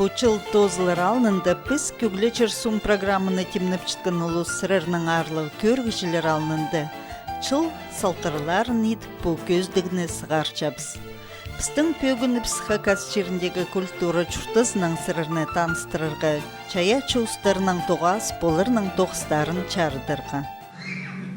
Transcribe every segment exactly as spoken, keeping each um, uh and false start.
Пу чыл тоозылар алнында піс «Кӧглечер суун» программаны тимнепчеткен улус сірернің аарлығ кӧрігҷілер алнында чыл салғырларын идіп, пу кӧзідігні сығарчабыс. Пістің пӧгінібіс Хакас чиріндегі культура чуртазынаң сірерні таныстырарға, чайаачы устарнаң тоғазып, оларның тоғыстарын чарыдарға.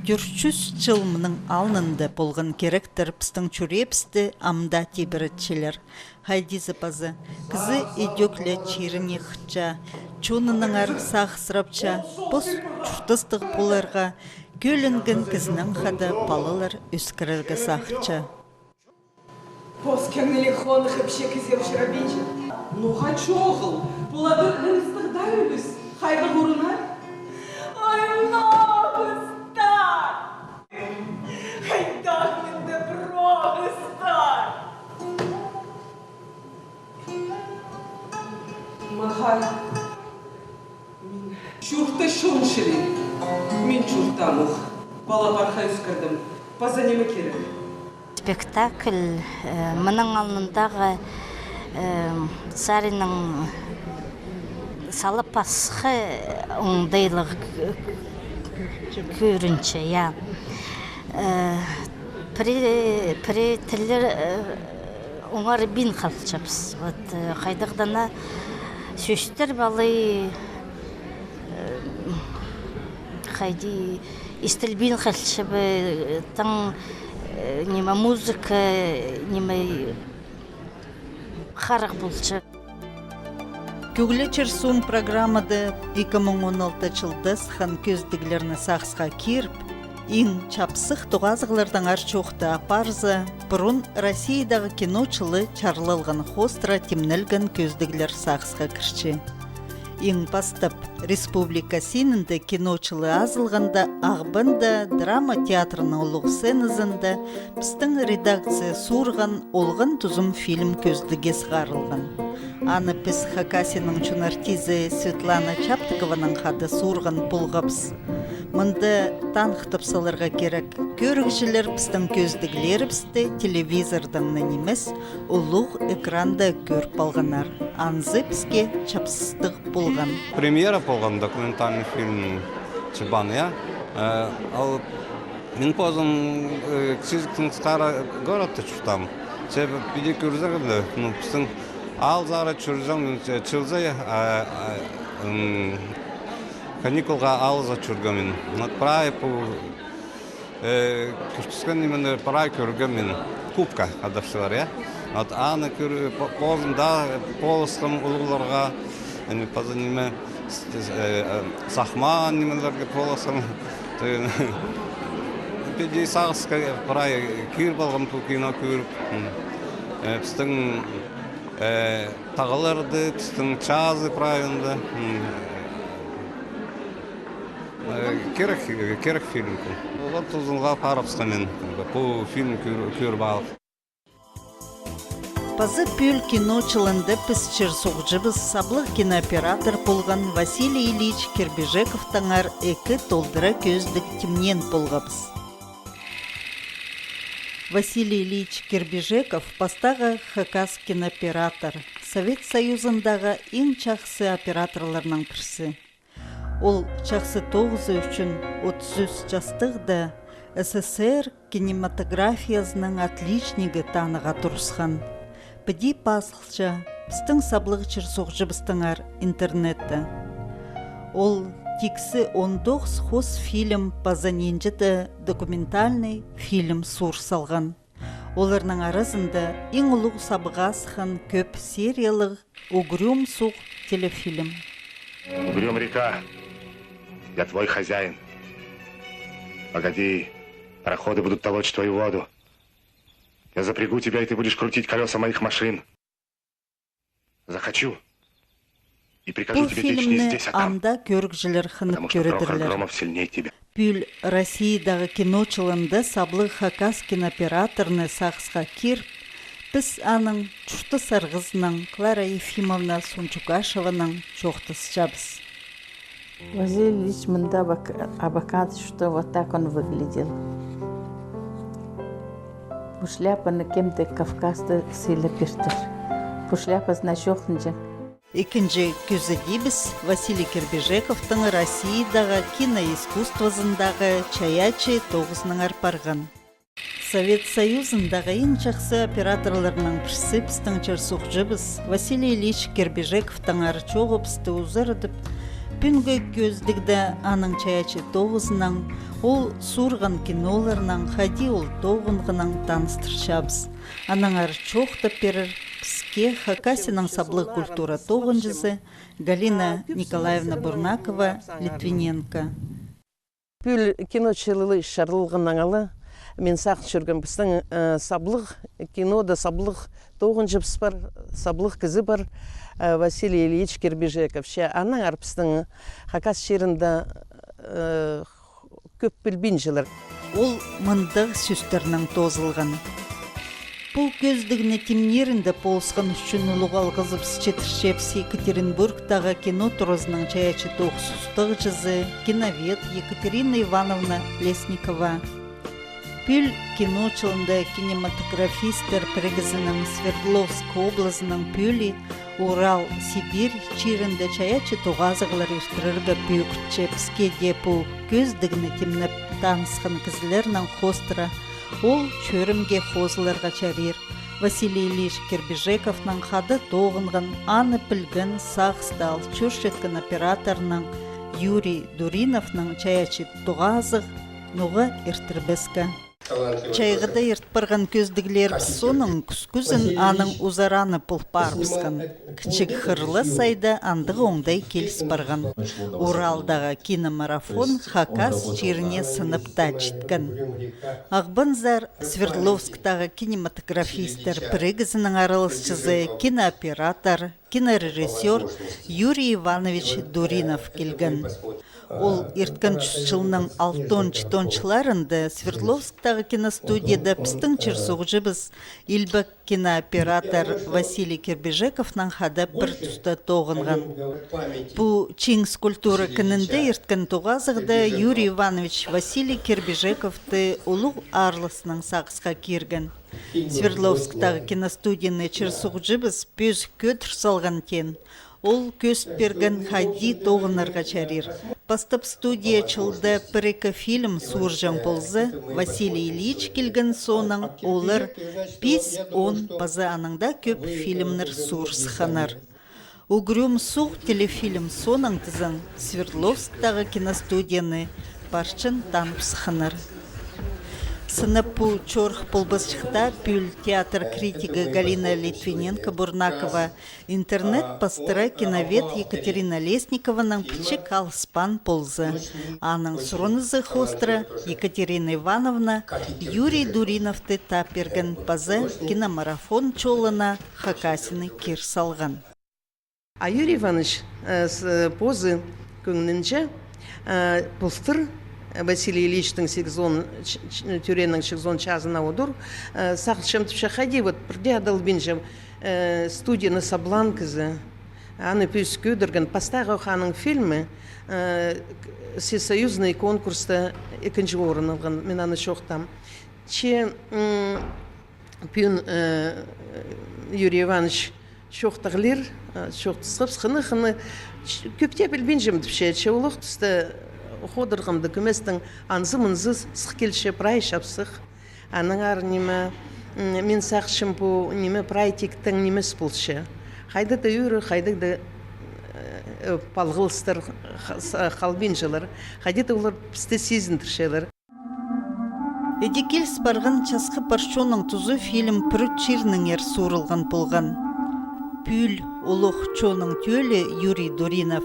Тӧрт чӱс чыл мының алнында полған киректер пістің чӱреебісті ам даа тибіретчелер. Хайди зе паза, кізі идӧк ле чиріне хынча, чонынаңар сағысрапча, пос чуртастығ поларға, кӧленген кізінең хада палалар ӧскірерге сағынча. Пос кӧңніліг хоных ипчі кізі учурабинча. Ноға чоғыл, пу ла пір ырыстығ даа ӱлӱс, хайдағ орыннар? Ой, ноғыстар! Хайдағ мында пір оғыстар! Мағаа мин чуртаң чон чіли. Мин чуртаам ох. Пала-парха ӧскірдім. Паза ниме кирек? Спектакль, э, мының алнындағы, э, саринаң сала пасха оңдайлығ кӧрінче, я. Э, пірее-, пірее тіллер, э, оңарбин халчабыс. Вот, э, хайдағ-да на сӧстер палай, э, хайди истілбин халчабы, э, таң, э, ниме, музыка, ниме, харах полча. «Кӧглечер суун» программада ікі муң он алты чылда сыххан кӧзідіглерні сағысха киріп, иң чапсых тоғазығлардаң аар чоохты апарза, пурун Россиядағы кино чылы чарлалған хоостыра тимнелген кӧзідіглер сағысха кірче. Иң пастап, республика синінде кино чылы азылғанда, Ағбанда драма театрының улуғ сценазында пістің редакция суурған «Олған тузым» фильм кӧзідігі сығарылған. Аны піс Хакасияның чон артизі Светлана Чаптыкованаң хада суурған полғабыс. Мында таныхтап саларға кирек: кӧрігҷілер пістің кӧзідіглерібісті телевизордаң на нимес, улуғ экранда кӧріп алғаннар. Анзы піске чапсыстығ полған. Премьера полған документальный фильм «Чыбан», я. Э, ал мин позым, э, Кічіҷектең Старый городта чуртаам. Че піди кӧрзең ле, ну, пістің аалзар чӧрҷең, че-, чылза, а, а, м, каникулға аалзар чӧргем мин. Вот прай пу, э, кӱстескен нимені прай кӧргем мин. Кубка адапчалар, я. Вот аны кӧр-, по-, позым даа полысхам улуғларға, ани паза ниме, с-, с-, э, э, сахмаан нимелерге полысхам. Піди сағысха прай киріп алғам пу кино кӧріп. М. Э, пістің, э, тағларды, пістің чазы прай анда. М. Э, кирек, кирек фильм пу. Олар тузынға парыбысхам мин, пу фильм кӧр-, кӧріп алып. Паза пӱӱл кино чылында піс чир суғҷыбыс, саблығ кинооператор полған Василий Ильич Кирбижековтаңар ікі толдыра кӧзідіг тимнеен полғабыс. Василий Ильич Кирбижеков пастағы хакас кинооператор, Совет Союзындағы иң чахсы операторларның пірсі. Ол чахсы тоғызы ӱчӱн отыс ӱс частығда С С С Р кинематографиязының отличнигі таныға турысхан. Піди пазылча пістің саблығ чир суғҷыбыстаңар интернетте. Ол тиксі он тоғыс хос фильм паза нинҷе-де документальный фильм сур салған. Оларның аразында иң улуғ сабыға сыххан кӧп сериялығ «Угрюм суғ» телефильм. Угрюм река, я твой хозяин. Погоди, пароходы будут толочь твою воду. Я запрягу тебя, и ты будешь крутить колеса моих машин. Захочу. И прикажу тебе течь не здесь, а там. Пу фильмні ам даа кӧрігҷілер хынып кӧредірлер. Потому что Прохор Громов сильнее тебя. Пӱӱл Россиядағы кино чылында саблығ хакас кинооператорны сағысха киріп, піс аның чуртас арғызынаң, Клара Ефимовна Сунчукашеванаң, чоохтасчабыс. Василий Ильич мында абак-, абакан, что вот так он выглядел. Пу шляпаны кем-де Кавказда сыйлап пиртір. Пу шляпазына чоохтанҷаң. Ікінҷі кӧзідібіс Василий Кирбижековтың Россиядағы киноискусствозындағы чайаачы тоғызынаңар парған. Совет Союзындағы иң чахсы операторларның пірсі пістің чир-суғҷыбыс Василий Ильич Кирбижековтаңар чооғыбысты узарадып, пӱӱнгі кӧзідігде аның чайаачы тоғызынаң, ол суурған киноларынаң, хайди ол тоғынғанаң таныстырчабыс. Аннаңар чоохтап пирер піске Хакасияның саблығ культура тоғынҷызы Галина Николаевна Бурнакова-Литвиненко. Пӱӱл кино чылы чарылғаннаң ала мин сағынчам, пістің, э, саблығ кинода саблығ тоғынҷыбыс пар, саблығ кізі пар, э, Василий Ильич Кирбижеков. Че аннаңар пістің Хакас чирінде, э, кӧп пілбинчелер. Ол мындағ сӧстернең тоозылған. Пу кӧзідігні тимнирінде полысхан ӱчӱн улуғ алғызыбыс читірчебіс Екатеринбургтағы кино туразының чайаачы тоғыс устағҷызы, киновед Екатерина Ивановна Лесникова. Пӱӱл кино чылында кинематографистер пірігізінің Свердловск облазының пӧлии Урал, Сибирь чирінде чайаачы тоғазығлар иртірерге пӧгінче. Піске дее пу кӧзідігні тимнеп танысхан кізілернең хоостыра ол чӧрімге хозыларға чарир. Василий Ильич Кирбижековнаң хада тоғынған, аны пілген, сағыста ал чӧрчеткен операторынаң Юрий Дуриновнаң чайаачы тоғазығ ноға иртірбеске. Чайғыда ирт парған кӧзідіглерібіс соонаң кӱскӱзін аның узараны пол парыбысхан. Кічіг хырлас айда андағ оңдай киліс парған. Уралдағы киномарафон Хакас чиріне сынап та читкен. Ағбанзар Свердловсктағы кинематографистер пірігізінің араласчызы, кинооператор, кинорежиссёр Юрий Иванович Дуринов килген. Ол ирткен чӱс чылның алтон-читон чылларында Свердловсктағы киностудияда пістің чир-суғҷыбыс, илбек кинооператор Василий Кирбижековнаң хада пір туста тоғынған. Пу чиңіс культура кінінде ирткен тоғазығда Юрий Иванович Василий Кирбижековты улуғ аарласнаң сағысха кирген. Свердловсктағы киностудияны чир-суғҷыбыс пӧзік кӧдір салған теен. Ол кӧзіт пирген, хайди тоғынарға чарир. Пастап студия чылда пір-ікі фильм суурҷаң полза, Василий Ильич килген соонаң олар пис, он паза анаң даа кӧп фильмнер суурысханнар. «Угрюм суғ» телефильм соонаң тізең Свердловсктағы киностудияны парчан танып сыхханнар. Сынап пу чорых полбасчыхта пӱӱл театр критигі Галина Литвиненко-Бурнакова интернет пастыра киновед Екатерина Лесникованаң пічік алыспаан полза. Аның сурынызы хоостыра Екатерина Ивановна Юрий Дуриновты тап пирген паза киномарафон чолына Хакасияны кир салған. А Юрий Иванович, э, с-, э, позы кӧңнінҷе, э, пултыр, э, Василий Ильичтің сигізон ч-, ч-, тӧреенің сигізон чазына удур, э, сағынчам тіпче, хайди, вот, пірдее адалбинчам, э, студияны саблаан кізі. Аны пӧзік кӧдірген. Пастағы аның фильмі, э, к-, всесоюзный конкурста ікінҷі орын алған. Мин аны чоохтаам. Че, м, пӱӱн, э, Юрий Иванович чоохтағлир, э, чоохтасхабыс, хыны-хыны, ч-, кӧп тее пілбинчем тіпче, че улуғ туста ходырғанда кӧместең анзы-мынзы сых килче, прай чапсых. Аннаңар ниме, м, мин сағынчам, пу ниме прай тиктең нимес полча. Хайдағ-да ӧӧр, хайдағ-да, э, палғалыстар ха-, с-, халбинчалар. Хайди-да олар пісті сизіндірчелер. Іди киліс парған «Часхы пар чонның тузы» фильм пір чирнеңер суурылған полған. Пӱӱл улуғ чонның тӧлі Юрий Дуринов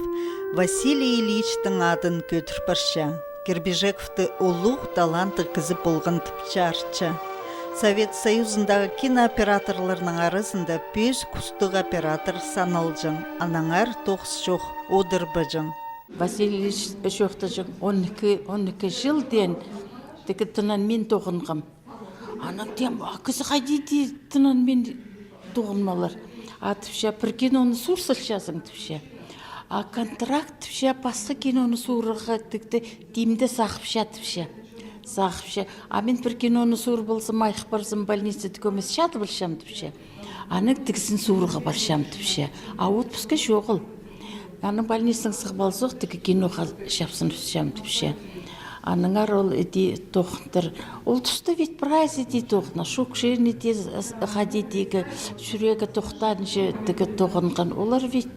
Василий Ильичтің адын кӧдір парча. Кирбижековты улуғ талантлығ кізі полған тіп чарытча. Совет Союзындағы кинооператорларның аразында пӧзік устығ оператор саналҷаң, аннаңар тоғыс чох одырбаҷаң. Василий Ильич чоохтаҷаң, он ікі, он ікі чыл теен, тігі тынанмин тоғынғам. Анаң теем, а кізі хайди тее тынанмин тоғынмалар. А тіпче, пір киноны суурсалчазың, тіпче. А контракт, тіпче, пасха киноны суурарға тікті тимде сағыпча, тіпче. Сағыпча. А мин пір киноны суурып алзам, айғып парзам, больницада кӧмес чадып алчам, тіпче. Анаң тігізін суурға парчам тіпче. А отпускта чоғыл. Анаң больницадаң сығып алзох, тігі киноға чапсынчам тіпче. Аннаңар ол іди тоғынтыр. Ол туста вид прайзы іди тоғынар. Шукшин іди с-, с-, хайди тігі чӱрегі тохтанча тігі тоғынған. Олар вид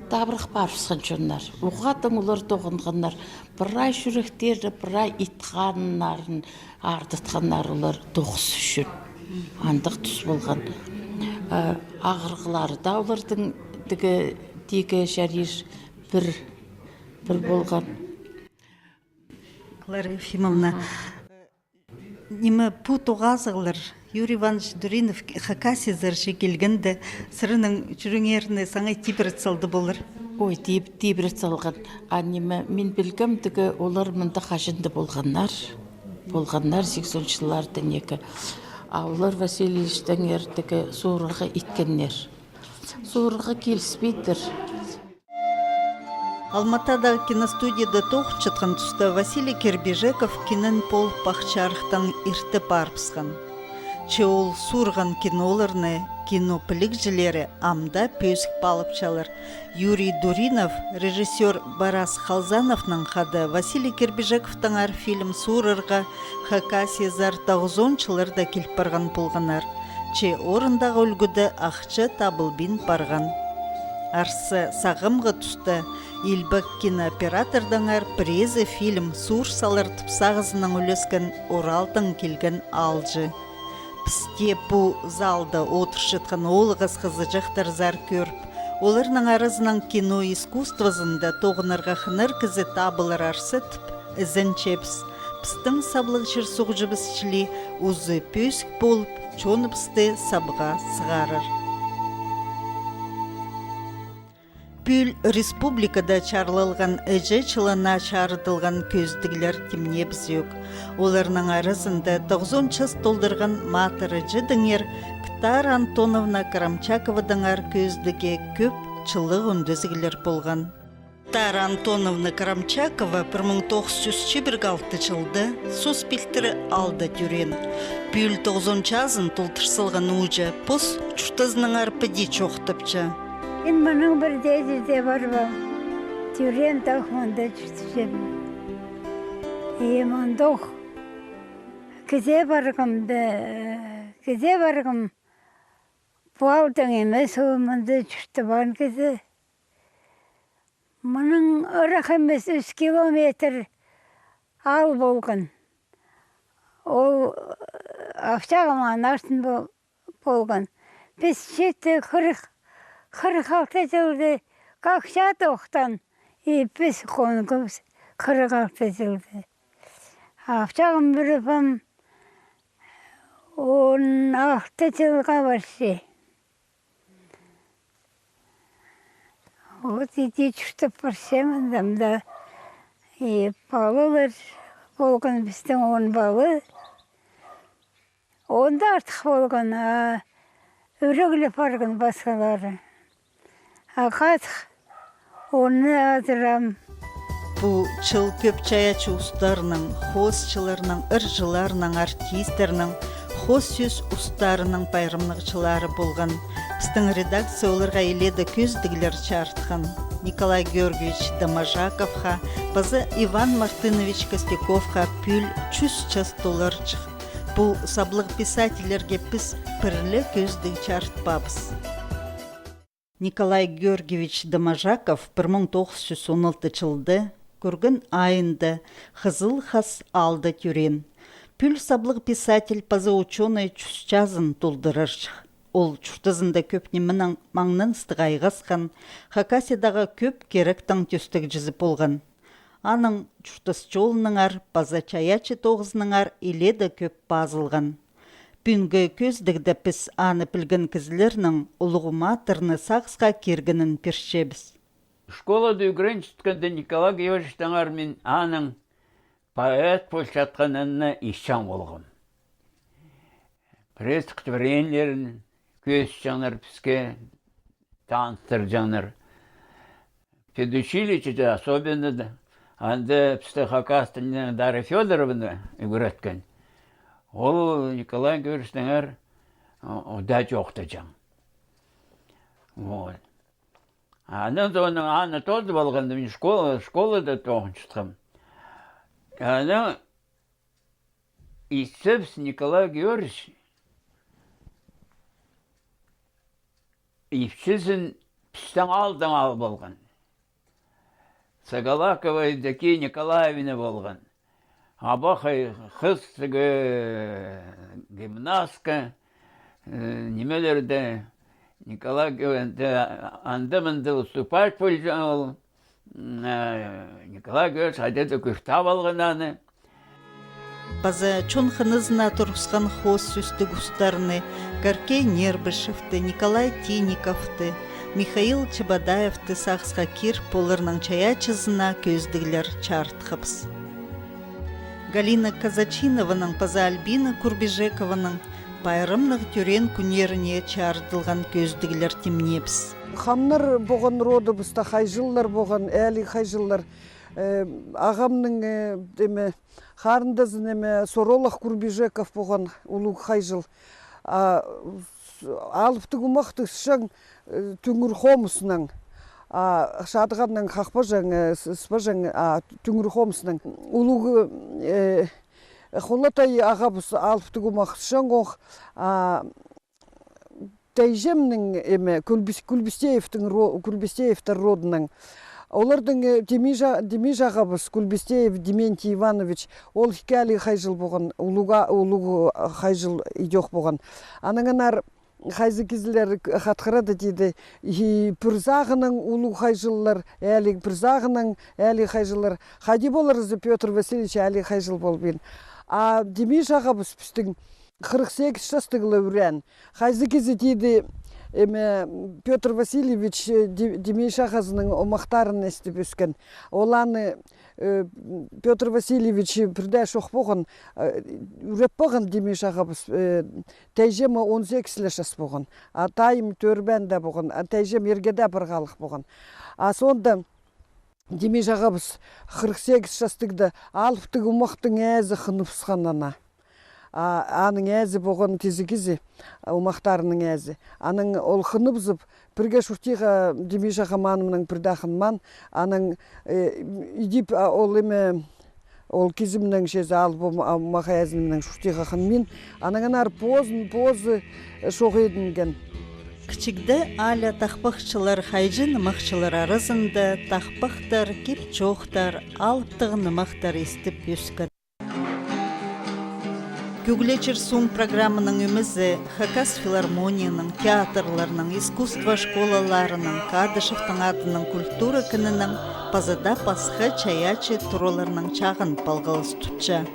табырах парыбысхан чоннар. Уғаа тың олар тоғынғаннар. Прай чӱректерін, прай итханнарын, ардытханнар олар тоғыс ӱчӱн. Андағ тус полған. Э, ағырығлары даа олардың тігі, тігі чарир пір, пір полған. Клара Ефимовна, ниме, пу тоғазығлар, Юрий Иванович Дуринов Хакасиязар че килгенде, сірернің чӱреңерні саңай тибіре салды полар? Ой, тиб-, тибіре салған. А ниме, мин пілгем, тігі олар мында хаҷан-да полғаннар. Полғаннар сигізон чылларда неке. А олар Василий Ильичтеңер тігі суурарға иткеннер. Суурарға киліспеедір. Алматадағы киностудияда тоғынчатхан туста Василий Кирбижеков киноны пол пахчарыхтаң ирте парыбысхан. Че ол суурған киноларны кино пілігҷілері ам даа пӧзік паалапчалар. Юрий Дуринов, режиссёр Барас Халзановнаң хада Василий Кирбижековтаңар фильм суурарға Хакасиязар тоғызон чылларда киліп парған полғаннар. Че орындағы ӱлгӱде ахча табылбин парған. Арса сағамғы туста Илбек кинооператордаңар піреезі фильм суурсалар тіп сағызынаң ӱлескен Уралтаң килген аалҷы. Пісте пу залда одырчатхан оолағас-хызыҷахтарзар кӧріп, оларның аразынаң кино искусствозында тоғынарға хынығ кізі табылар арса тіп ізенчебіс. Пістің саблығ чир-суғҷыбыс чіли узы пӧзік полып, чоныбысты сабға сығарар. Пӱӱл республикада чарлалған іҷе чылына чарыдылған кӧзідіглер тимнебізӧк. Оларның аразында тоғызон час толдырған матыр іҷедеңер Ктара Антоновна Карамчаковадаңар кӧзідігге кӧп чылығ ӱндезіглер полған. Ктара Антоновна Карамчакова пір муң тоғыс чӱс чибіргі алты чылда, сос пилтірі, аалда тӧреен. Пӱӱл тоғызон чазын толдыр салған ууҷа пос чуртазынаңар піди чоохтапча. Мин мының пір дее чирде парбаам. Тӧреем тах мында чуртапчам. И мындох кізее парғам да, кізее парғам. Пу аалдаң нимес, ол мында чуртабаан кізі. Мының ырах нимес, ӱс километр аал полған. Ол, э, овчағым аның артын пол-, полған. Піс читі хырых, хырых алты чылда кахча тохтаан, и піс хонгыбыс хырых алты чылда. Овчағым пір апам он алты чылға парча. Вот иди чуртап парчам анда. И палалар полған пістің, он пала. Онда артых полған, а ӱреглеп парған пасхалары. А хазых Оны азырам. Пу чыл кӧп чайаачы устарның, хоосчыларның, ырҷыларның, артистернің, хоос сӧс устарының пайрамнығ чыллары полған. Пістің редакция оларға илееде кӧзідіглер чарытхан. Николай Георгиевич Доможаковха паза Иван Мартынович Костяковха пӱӱл чӱс час толарҷых. Пу саблығ писательлерге піс пір ле кӧзідіг чарытпаабыс. Николай Георгиевич Доможаков пір муң тоғыс чӱс он алты чылда, кӱрген айында, Хызыл Хас аалда тӧреен. Пӱӱл саблығ писатель паза учёный чӱс чазын толдырарҷых. Ол чуртазында кӧп нименең маңнаныстығ айғасхан, Хакасиядағы кӧп киректің тӧстегҷізі полған. Аның чуртас чолынаңар паза чайаачы тоғызынаңар илееде кӧп пазылған. Пӱӱнгі кӧзідігде піс аны пілген кізілернің улуғ матырны сағысха киргенін пирчебіс. Школада ӱгренчеткенде Николай Георгиевичтеңер мин аның поэт полчатханына исчең полғам. Пірее стихотворениелерін кӧзітчеңнер піске, таныстырҷаңнар. Педучилищеде особенно да, анда пісті хакас тілінең Дарья Фёдоровна ӱгреткен. Ол Николай Георгиевичтеңер о-, ода чоохтаҷаң. Вот. Анаң соонаң аны тоозып алғанда, мин школа, школада тоғынчатхам. Анаң исчебіс Николай Георгиевич ипчізін пістің аалдаң алып алған. Сагалакова Евдокия Николаевна полған. Абахай хыс, тігі, гимнастка, э, нимелерде, Николай Георгиевич анда-мында выступать полҷаң ол. М, э, Николай Георгиевич хайди-да кӧрте алған аны. Паза чон хынызына турғысхан хоос сӧстіг устарны, Горкей Нербышевті, Николай Тиниковты, Михаил Чебодаевты сағысха киріп, оларның чайаачызына кӧзідіглер чарытхабыс. Галина Казачинованың паза Альбина Курбижекованың пайрамнығ тӧреен кӱннеріне чарыдылған кӧзідіглер тимнебіс. Хамнар поған родыбыста, Хайҷыллар поған, Али Хайҷыллар. Э, ағамның, э, теме, харындазы, неме, Соролах Курбижеков поған, улуғ Хайҷыл. А, с-, алыптығ омахты сыхчаң, э, тӱңір хомыснаң. А, шадығаннаң хахпаҷаң, э, с-, ыспаҷаң, а, тӱңір хомыснаң. Улуғ, э, Холатай ағабыс алыптығ омах сыхчаң ох, а, тайҷамның, эме, Кулбис-, Кулбистеевтің ро-, Кулбистеевтер родынаң. Олардың, э, Демиж а-, Демиж ағабыс, Кулбистеев Дементий Иванович, ол ікі Али Хайҷыл поған, улуғ а-, улуғ Хайҷыл идӧк поған. Анаң анар хайзы кізілер к-, хатхырады тиді, и пір сағынаң улуғ Хайҷыллар, Али пір сағынаң, Али Хайҷыллар. Хайди полар зе, Пётр Васильевич Али Хайҷыл полбин. А Демиж ағабыс пістің хырых сигіс частығ ла ӱреен. Хайзы кізі тиді, эме, Пётр Васильевич, э, Де-, Демиш ағазының омахтарын истіп ӧскен. Ол аны, э, Пётр Васильевич пірдее чох поған, э, ӱреп поған Демиш ағабыс, э, тайҷамы он сигіс ле час поған. А тайым тӧрбеен дее поған, а тайҷам ирге дее пар халых поған. А соонда Демиш ағабыс хырых сигіс частығда алыптығ омахтың ээзі хыныбысхан ана. А, аның ээзі поған тізі кізі, омахтарының ээзі. Анаң ол хыныбызып, пірге чуртиға Демиш ағам анымнаң пірдее хынмаан. Анаң, э, идіп, а, ол, эме, ол кізімнең чізе алып, ом-, а, омах ээзінімнең чуртиға хынмин. Анаң анар позын, позы, э, чоғедінген. Кічігде Аля тахпахчылар, хайҷы нымахчылар аразында тахпахтар, кип-чоохтар, алыптығ нымахтар истіп ӧскен. Кӧглечір суң программаның ӧмезі Хакас филармонияның, театрларның, искусство школаларының, Кадышевтің адынаң культура кінінің паза даа пасха чайаачы тураларның чағын палғалыс тутча.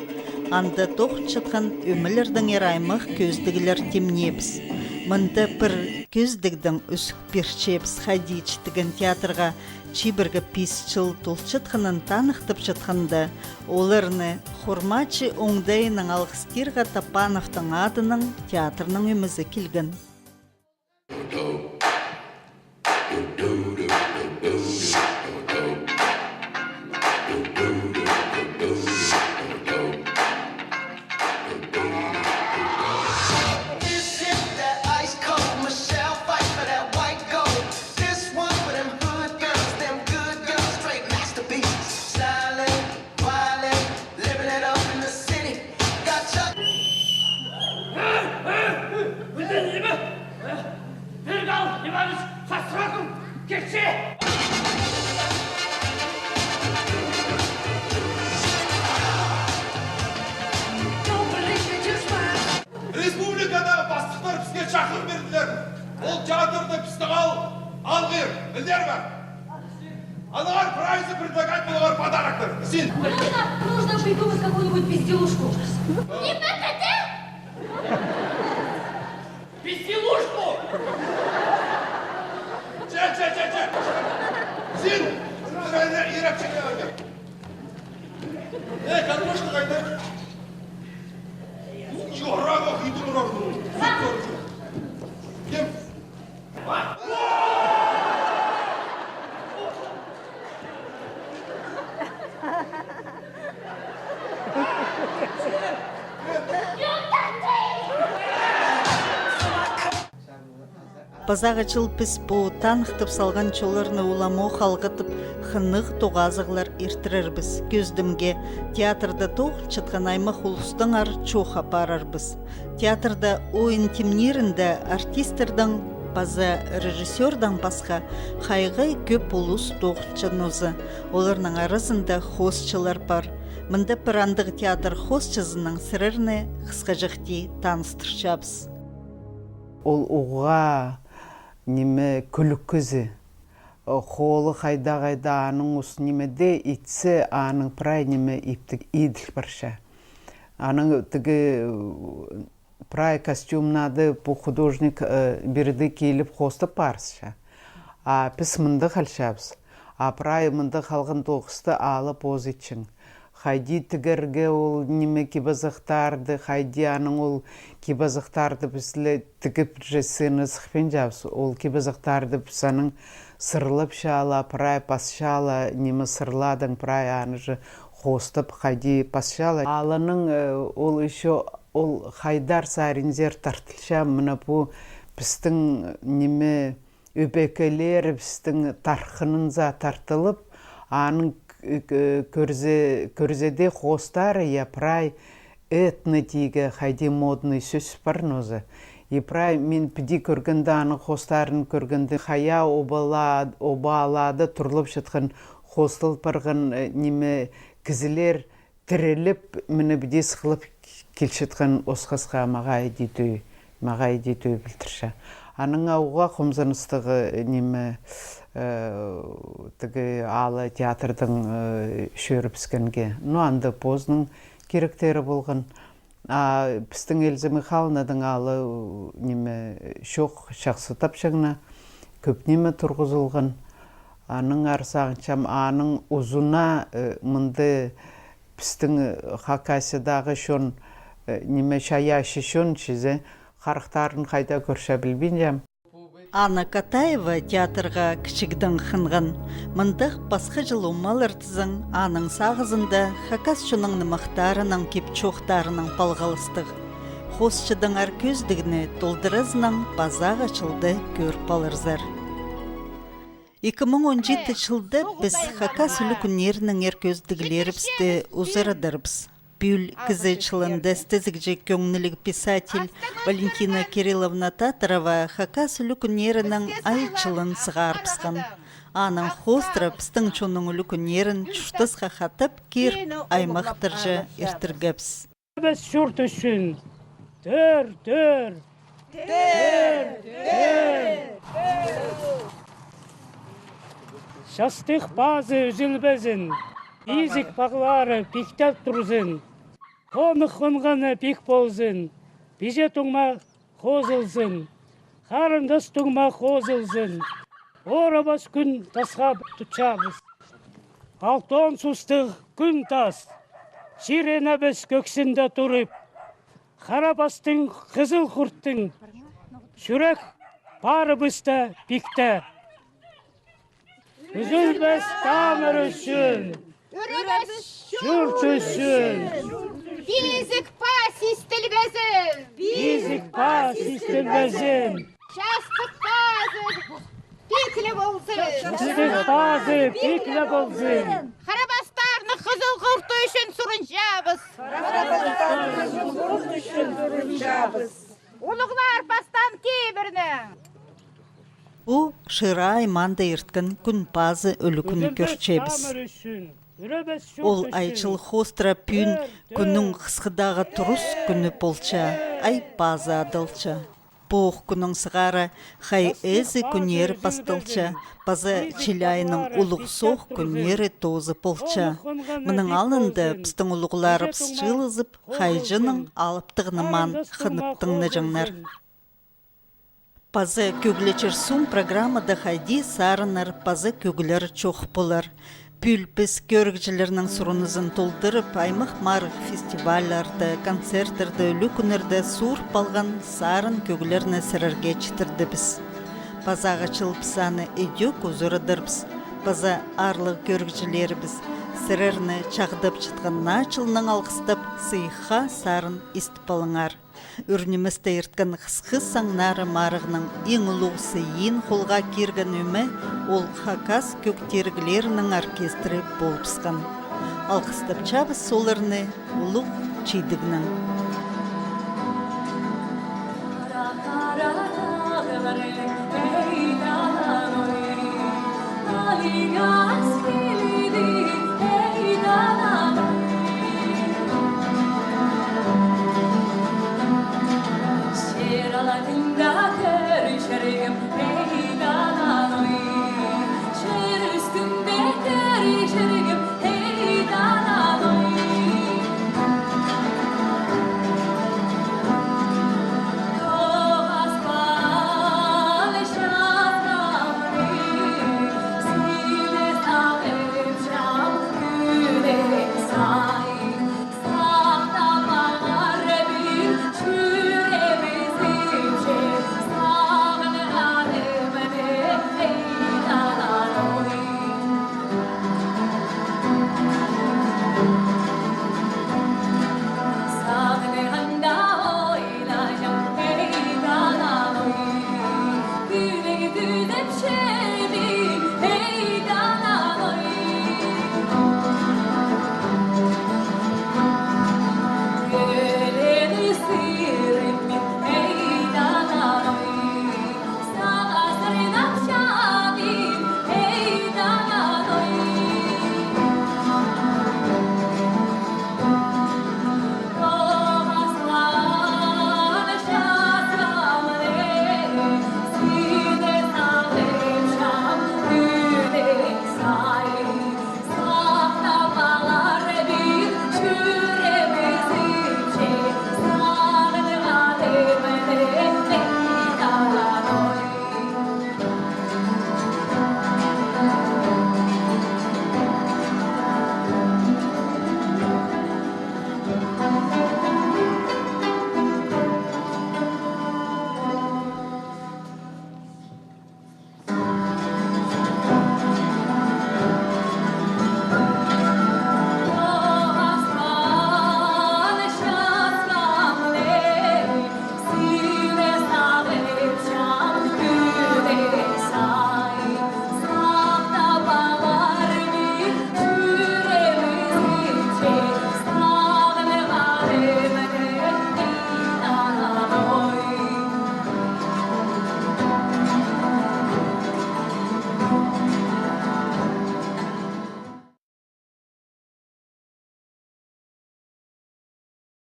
Анда тоғынчатхан ӧмелердеңер аймах кӧзідіглер тимнебіс. Мында пір кӧзідігдең ӧсік пирчебіс. Хайди читіген театрға чибіргі пис чыл толчатханын таныхтапчатханда, оларны Хурмачы оңдайынаң алғыстирға Топановтың адынаң театрның ӧмезі килген. This is that ice cold Michelle fight for that white gold. This one for them hood girls, them good girls, straight masterpieces. Stylin', wildin', living it up in the city. Got Chuck. Пірдее ниме? Пір кал, Иваныч, хасракым, кече! Республикадағы пастыхтар піске чахын пирділер. Ол театрда пісті ал, алғыр, пілдер бе? Анаңар прайзы предлагать полар подароктар. Син. Нужно, нужно придумать какую-нибудь безделушку. Ниме деді? Безделушку! Че, че, че, че! Син! Ирек, ирек, че, че, че. Э, картошка қайда? Чорағы хитім ұрар. Кем? Пазағы чыл піс пу таныхтап салған чолларны уламох алғытып, хынығ тоғазығлар иртірербіс. Кӧзідімге, театрда тоғынчатхан аймах улустаңар чоох апарарбыс. Театрда ойын тимнирінде артистердең паза режиссёрдаң пасха хайғай кӧп улус тоғынча нооза. Оларның аразында хоосчылар пар. Мында пір андағ театр хоосчызынаң сірерні хысхаҷахти таныстырчабыс. Ол уғаа ниме кӱлӱк кізі. О, холы хайда-хайда аның ус нимеде итсе, аның прай ниме иптіг иділ парча. Аның тігі, э, прай костюмнады пу художник, э, пірдее киліп хоостап парысча. А піс мында халчабыс. А прай мында халған тоғысты ала позы итчең. Хайди тігерге ол ниме кип-азахтарды, хайди аның ол кип-азахтарды піс ле тігіп же сыны сыхпинчабыс. Ол кип-азахтарды піс аның сырлапча ла, прай пасча ла, ниме сырладаң прай аны же хоостап хайди пасча ла. Аланың, э, ол ещё ол хайдар саринзар тартылча, мына пу пістің ниме ӧбекелерібістің тархынынзар тартылып, аның к-, к-, кӧрзе-, кӧрзеде хоостары, я, прай этно тигі хайди модный сӧс пар нооза. И прай мин піди кӧргенде аның хоостарын кӧргенде, хая обала-, обалада турлапчатхан, хоостал парған, э, ниме кізілер тіріліп, мына піди сығылып килчеткен осхасха мағаа иди тӧӧй, мағаа иди тӧӧй пілдірче. Анаң уғаа хомзыныстығ, э, ниме, э, тігі ала театрдаң, э, чӧрібіскенге. Ну, анда позының киректері полған. А пістің Эльза Михайловнадаң ала, э, ниме, чох, чахсы тапчаңна, кӧп ниме турғызылған. Аннаңар сағынчам, аның узына, э, мында пістің, э, Хакасиядағы чон, э, ниме, чайаачы чон чізе, харахтарын хайда кӧрче, пілбинчем. Анна Катаева театрға кічігдең хынған. Мындағ пасха чыл омалар тізең, аның сағызында хакас чонның нымахтарынаң, кип-чоохтарынаң палғалыстығ. Хоосчыдаңар кӧзідігні толдыразынаң пазағы чылда кӧріп аларзар. Ікі муң он читі чылда піс хакас ӱлӱкӱннерінеңер кӧзідіглерібісті узарадарбыс. Пӱӱл кізі чылында істезігҷе кӧңніліг писатель Валентина Кирилловна Татарова хакас ӱлӱкӱннерінің ай чылын сығарыбысхан. Аның хоостыра пістің чонның ӱлӱкӱннерін чуртасха хатап киріп, аймахтарҷа иртіргебіс. Піс чурт ӱчӱн. Тӧр, тӧр. Тӧр, тӧр. Частығ пазы ӱзілбезін, изік пағлары пиктеп турзын, хонығ хонғаны пик ползын, пиҷе туңма хозылзын, харындас туңма хозылзын. Орабас кӱн тасха тутчабыс. Алтон сустығ кӱн тас чиренебіс кӧксінде турып, Харабастың, Хызыл хурттың чӱрек парыбыста пикте. Ӱзілбес тамыр ӱчӱн, ӱребес чурт ӱчӱн. Пизік пас истілбезін. Пизік пас истілбезін. Частығ пазы пикле ползын. Частығ пазы пикле ползын. Харабастарның Хызыл хурты ӱчӱн сурынчабыс. Харабастарның Хызыл хурты ӱчӱн сурынчабыс. Улуғлар пастаң кибірні. Пу Шира аймаанда ирткен Кӱн пазы ӱлӱкӱнні кӧрчебіс. Ол ай чыл хоостыра пӱӱн кӱннің хысхыдағы турыс кӱні полча, ай пазы адалча. Пу ох кӱннең сығара хай ээзі кӱннері пасталча, паза чил айының улуғ соох кӱннері тоозы полча. Мының алнында пістің улуғларыбыс чыылызып, хайҷының алыптығ нымаан хынып тыңнаҷаңнар. Паза кӧглечер суум программада хайди сарыннар паза кӧглер чох полар. Пӱӱл піс кӧрігҷілернің сурынызын толдырып, аймах марығ фестивальларда, концерттерде, ӱлӱкӱннерде суурып алған сарын кӧглерні сірерге читірдібіс. Пазағы чыл піс аны ідӧк узарадарбыс. Паза аарлығ кӧрігҷілерібіс, сірерні чағдапчатхан Наа чылнаң алғыстап, сыйыхха сарын истіп алыңар. Ӱр ниместе ирткен хысхы саңнары марығның иң улуғ сыйын холға кирген ӧме ол хакас кӧг тиріглерінің оркестрі полыбысхан. Алғыстапчабыс оларны улуғ чидігнең.